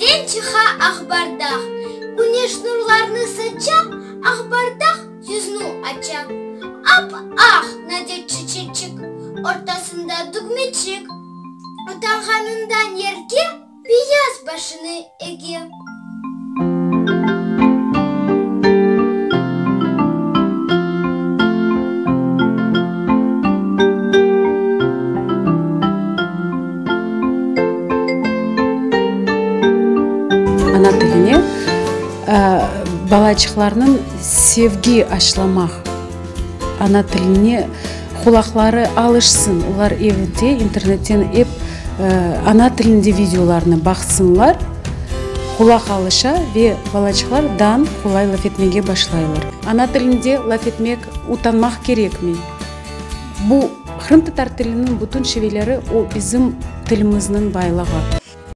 Yerden çıqa aqbardaq, Küneş nurlarnı saça, Aqbardaq yüznü aça. Ap-aq nadir çiçeçik, Ortasında dügmeçik, Utanğanından yerge Beyaz başını ege. Ana tiline balaçıqlarnıñ sevgi aşlamaq, ana tiline qulaqları alışsın, olar evde internetten ep ana tilinde videolarnı baqsınlar, qulaq alışa ve balaçıqlar dan qolay laf etmege başlaylar. Ana tilinde laf etmek utanmaq kerekmey. Bu qırımtatar tiliniñ bütün şiveleri o bizim tilimizniñ baylığı.